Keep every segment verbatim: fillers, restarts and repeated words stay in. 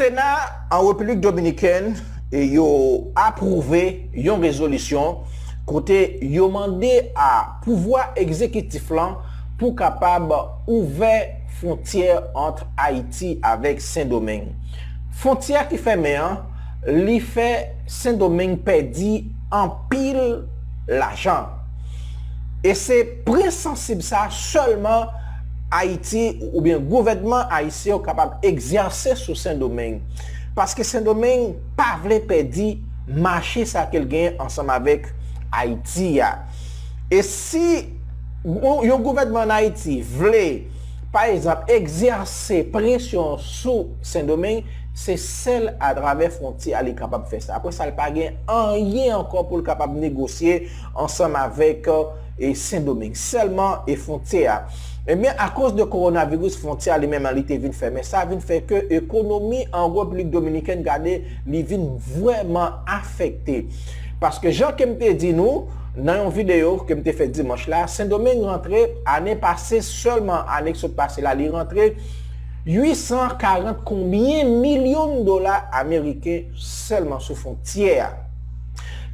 Sena an Repiblik Dominikèn, e, yo apwouve yon rezolisyon kote yo mande a pouvwa egzekitif lan pou kapab ouvè fwontyè ant Ayiti avèk Sendomeng. Fwontyè ki fèmen an, li fè Sendomeng pèdi anpil lajan. E se pwen sansib sa sèlman Ayiti oubyen gouvènman ayisyen yo kapab egzèse sou Sendomeng. Paske Sendomeng pa vle pèdi mache sa ke l genyen ansanm avèk Ayiti a. E si yon, yon gouvènman ann Ayiti vle, pa egzanp, egzèse presyon sou Sendomeng, se sèl atravè fwontyè a li kapab fè sa. Apre sa, li pa gen anyen ankò pou l kapab negosye ansanm avèk, e, Sendomeng. Sèlman, e, fwontyè a. Ebyen, akoz de kowonaviris, fwontyè a li menm li te vin fèmen. Sa vin fè ke ekonomi an Repiblik Dominikèn, gade, li vin vrèman afekte. Paske jan ke m te di nou nan yon videyo ke m te fè dimanch la, Sendomeng rantre ane pase, sèlman ane ki sot pase la, li rantre uit san karant konbyen milyon dola ameriken sèlman sou fwontyè a.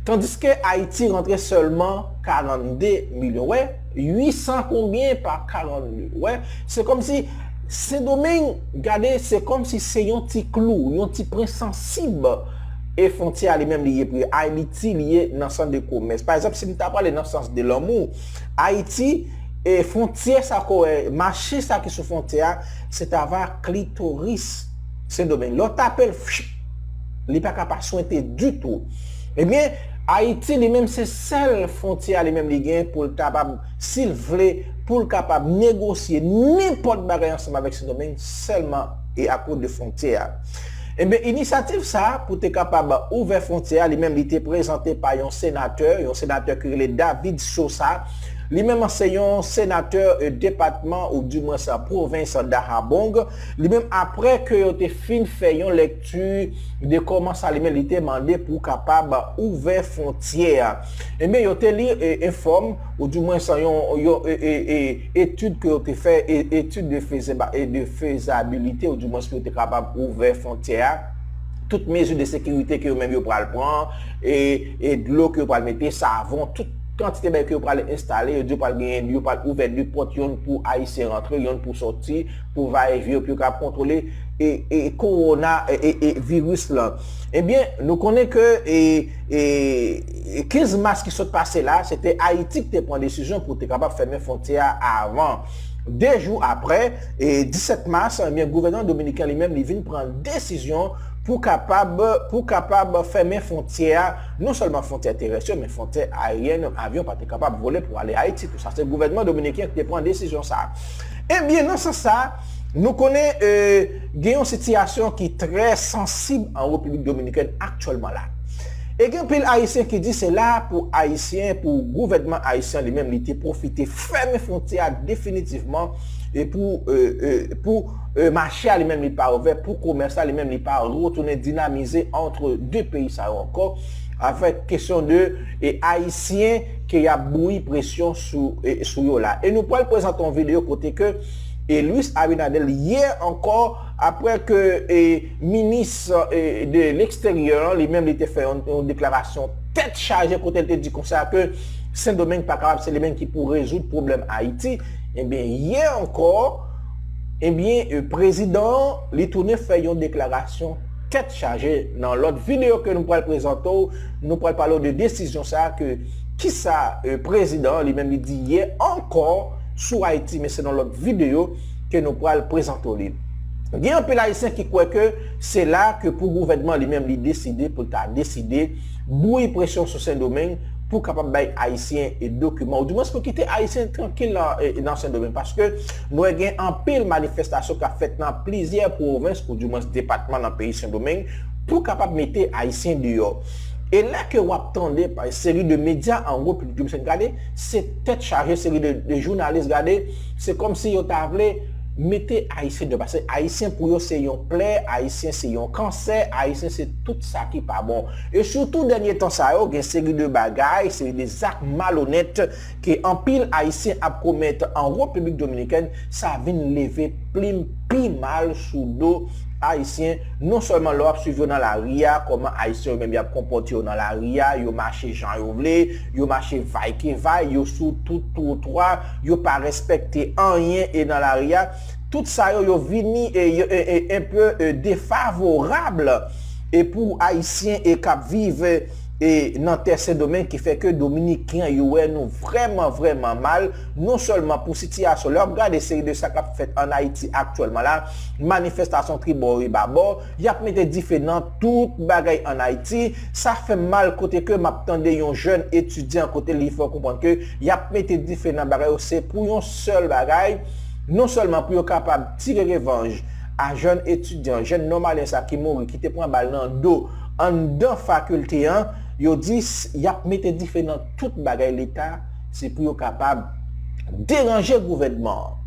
Tandiske Ayiti rantre sèlman karannde milyon. Wè, uit san konbyen pa karannde. Wè, se kòmsi Sendomeng, gade, se kòmsi se yon ti klou, yon ti pwen sansib, e fwontyè a li menm li ye pou yo. Ayiti li ye nan sans de komès. Pa egzanp, si m ta prale nan sans de lanmou, Ayiti, e fwontyè sa ko, e, mache sa ki sou fwontyè a, se ta va klitoris Sendomeng. Lè w tape l, fch, li pa ka pa swente ditou. Ebyen, Ayiti li menm se sèl fwontyè a li menm li gen pou l kapab, si l vle, pou l kapab negosye nenpòt bagay ansanm avèk Sendomeng sèlman e akoz de fwontyè a. Ebyen, inisyativ sa a pou te kapab ouvè fwontyè a, li menm li te prezante pa yon senatè, yon senatè ki rele David Sosa. Li menm se yon senatè, e, depatman oudimwens pwovens Dajabong. Li menm apre ke yo te fin fè yon lèkti de kòman sa li menm li te mande pou kapab ouvè fwontyè a. Ebyen, yo te li, e, enfòm, oudimwens yon, yon, e, e, e, etid ke yo te fè, e, etid de fezeba-, e de fezabilite, oudimwens pou yo te kapab ouvè fwontyè a. Tout mezi de sekirite ke yo menm yo pral pran, e, e dlo ke yo pral mete, savon, tout kantite bagay ke yo pral enstale, yo di yo pral genyen, yo pral ouvè de pòt, yonn pou Ayisyen rantre, yonn pou sòti, pou va e vyen, pou yo kapab kontwole, e, e kowona, e, e, e viris lan. Ebyen, nou konnen ke, e, e, e kenz mas ki sot pase la, se te Ayiti ki te pran desizyon pou te kapab fèmen fwontyè a avan. De jou apre, e disèt mas, ebyen, gouvènman dominiken li menm, li vin pran desizyon pou kapab, pou kapab fèmen fwontyè a, non sèlman fwontyè terès yo, men fwontyè aeryèn, avyon pa te kapab vole pou ale Ayiti tou. Sa se gouvènman dominiken ki te pran desizyon sa a. Ebyen, nan sans sa, nou konnen, e, gen yon sitiyasyon ki trè sansib an Repiblik Dominikèn aktyèlman la. E gen anpil Ayisyen ki di se la pou Ayisyen, pou gouvènman ayisyen li menm, li te pwofite fèmen fwontyè a definitivman, e pou, e, e, pou, e, mache a li menm li pa ouvè, pou komès la li menm li pa retounen dinamize ant de peyi sa yo ankò, avèk kesyon de, e, Ayisyen ke y ap bouyi presyon sou, e, sou yo la. E nou pral prezante yon videyo kote ke, e, Luis Abinader yè ankò, apre ke, e, minis, e, de leksteryè an, li menm li te fè yon, yon deklarasyon tèt chaje kote l te di konsa ke Sendomeng pa kapab se li menm ki pou rezoud pwoblèm Ayiti. Ebyen, yè ankò, ebyen, e, prezidan an, li tounen fè yon deklarasyon tèt chaje. Nan lòt videyo ke nou pral prezante w, nou pral pale w de desizyon sa a ke, kisa, e, prezidan an li menm li di yè ankò sou Ayiti, men se nan lòt videyo ke nou pral prezante w li. Gen anpil Ayisyen ki kwè ke se la ke pou gouvènman li menm li deside, pou l ta deside bouyi presyon sou Sendomeng pou kapab bay Ayisyen e dokiman, oudimwens pou kite Ayisyen trankil nan, e, nan Sendomeng, paske nou wè gen anpil manifestasyon k ap fèt nan plizyè pwovens, oudimwens depatman nan peyi Sendomeng, pou kapab mete Ayisyen deyò. E lè ke w ap tande pa seri de medya an Repiblik Dominikèn, gade, se tèt chaje, seri de, de jounalis, gade, se kòmsi yo ta vle mete Ayisyen deyò, paske Ayisyen pou yo se yon plè, Ayisyen se yon kansè, Ayisyen se tout sa ki pa bon. E sitou dènye tan sa yo, gen seri de bagay, seri de zak malonèt ke anpil Ayisyen ap komèt an Repiblik Dominikèn, sa vin leve plim pi mal sou do Ayisyen, non sèlman lè w ap swiv yo nan lari a, kòman Ayisyen yo menm y ap konpòte yo nan lari a, yo mache jan yo vle, yo mache vay ke vay, yo sou tout twotwa, yo pa respekte anyen e nan lari a. Tout sa yo, yo vini e, yo, e, e, un peu, e, défavorable e pou Ayisyen e k ap viv e nan tè Sendomeng, ki fè ke Dominiken yo wè nou vrèman, vrèman mal, non sèlman pou sitiyasyon. Lè w ap gade seri de sa k ap fèt ann Ayiti aktyèlman la, manifestasyon tribò e babò, y ap mete dife nan tout bagay ann Ayiti. Sa fè m mal kote ke m ap tande yon jèn etidyan kote li fè w konprann ke y ap mete dife nan bagay yo, se pou yon sèl bagay, non sèlman pou yo kapab tire revanj a jèn etidyan, jèn nòmalyen sa ki mouri, ki te pran bal nan do anndan fakilte an, yo di s-, y ap mete dife nan tout bagay Leta, se pou yo kapab deranje gouvènman an.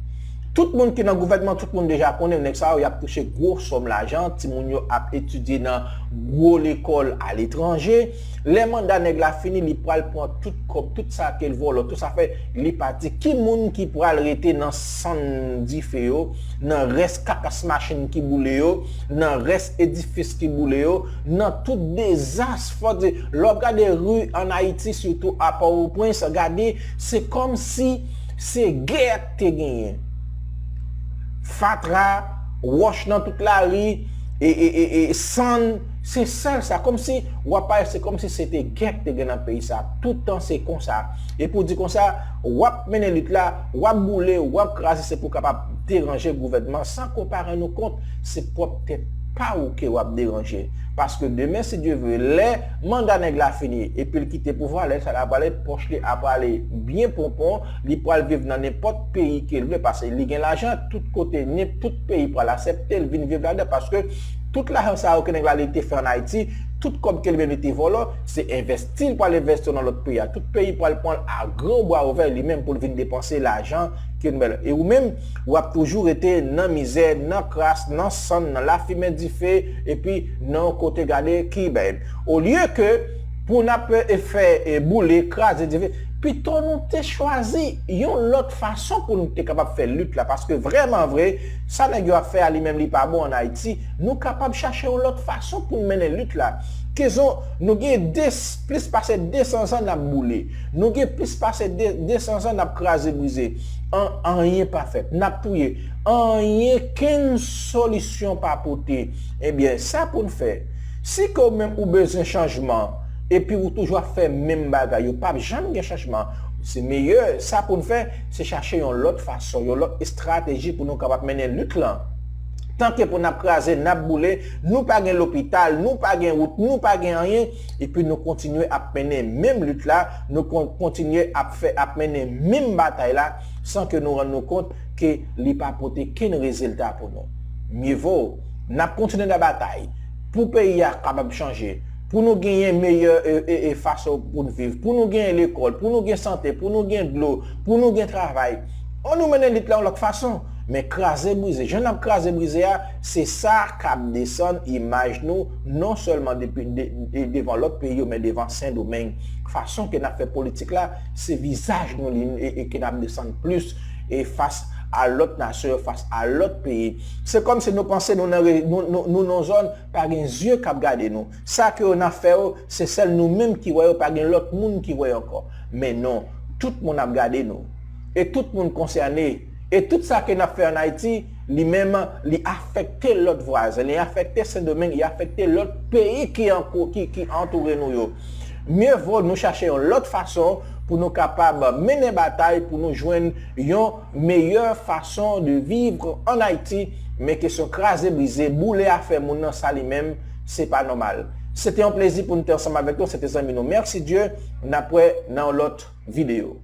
Tout moun ki nan gouvènman, tout moun deja konnen nèg sa yo, y ap touche gwo sòm lajan, timoun yo ap etidye nan gwo lekòl aletranje. Lè manda nèg la fini, li pral pran tout kòb, tout sa ke l vòlò, tout sa fè, li pati. Ki moun ki pral rete nan sann dife yo, nan rès kakas machin ki boule yo, nan rès edifis ki boule yo, nan tout dezas, fò di, lè w ap gade ri ann Ayiti, sitou a Pòtoprens, gade, se kòmsi se gè k te genyen. Fatra, wòch nan tout lari, e, e, e, e sann, se sèl sa. Kòmsi w ap pale, se kòmsi se te gè k te gen nan peyi sa. Tout tan se konsa. E pou di konsa, w ap mennen lit la, w ap boule, w ap kraze, se pou w kapab deranje gouvènman san ke w pa rann ou kont, se pwòp tèt pa w ke w ap deranje. Paske demen, si Dye vle, lè manda nèg la fini, epi l kite pouvwa, lè sa l ap prale, pòch li ap prale byen ponpon, li pral viv nan nenpòt peyi ke l vle, paske li gen lajan, tout kote, nenpòt peyi pral aksepte l vin viv ladan, paske tout lajan sa yo ke nèg la li te fè ann Ayiti, tout kòb ke li menm li te vòlò, se envesti l pral envesti nan lòt peyi a. Tout peyi pral pran l a gran bra ouvè li menm pou l vin depanse lajan ke nou ba l. E ou menm, w ap toujou rete nan mizè, nan kras, nan sann, nan lafimen dife, epi nan yon kote gade ki bay. Olye ke pou n ap, e, fè, e, boule, kraze dife, pito nou te chwazi yon lòt fason pou nou te kapab fè lit la, paske vrèman vre, sa nèg yo ap fè a li menm li pa bon ann Ayiti. Nou kapab chache yon lòt fason pou n mennen lit la. Kizon, nou gen de, plis pase de san zan n ap boule. Nou gen plis pase de, de san zan n ap kraze brize. An, anyen pa fèt. N ap touye. Anyen, kenn solisyon pa pote. Ebyen, sa pou n fè. Si ke w menm ou bezwen chanjman, epi ou toujou ap fè menm bagay yo, p ap janm gen chanjman. Se meyè, sa pou n fè, se chache yon lòt fason, yon lòt estrateji pou nou kapab mennen lit lan. Tanke pou n ap kraze, n ap boule, nou pa gen lopital, nou pa gen wout, nou pa gen anyen, epi nou kontinye ap mennen menm lit la, nou kon-, kontinye ap fè, ap mennen menm batay la, san ke nou rann nou kont ke li pa pote kenn rezilta pou nou. Mye vo, n ap kontinye nan batay pou peyi a kapab chanje, pou nou genyen meyè, e, e, e, fason pou n viv, pou nou genyen lekòl, pou nou gen sante, pou nou gen dlo, pou nou gen travay. Ann nou mennen lit la yon lòt fason. Men kraze brize, jan n ap kraze brize a, se sa k ap desann imaj nou, non sèlman depi, de, de, devan lòt peyi yo, men devan Sendomeng. Fason ke n ap fè politik la, se vizaj nou li, e, e ke n ap desann plis, e fas a lòt nasyon yo, fas a lòt peyi. Se kòmsi nou panse nou nan re-, nou, nou, nou nan zòn, pa gen zye k ap gade nou. Sa ke yo nan fè yo, se sèl nou menm ki wè yo, pa gen lòt moun ki wè yo ankò. Men non, tout moun ap gade nou. E tout moun konsène. E tout sa ke n ap fè ann Ayiti, li menm, li afekte lòt vwazen, li afekte Sendomeng, li afekte lòt peyi ki anko-, ki, ki antoure nou yo. Mye vo nou chache yon lòt fason pou nou kapab mennen batay, pou nou jwenn yon meyè fason de vivre ann Ayiti. Men kesyon kraze brize, boule afè moun nan, sa li menm, se pa nòmal. Se te yon plezi pou nou te ansanm avèk nou, se te zanmi nou Mercidieus, n ap wè nan yon lòt videyo.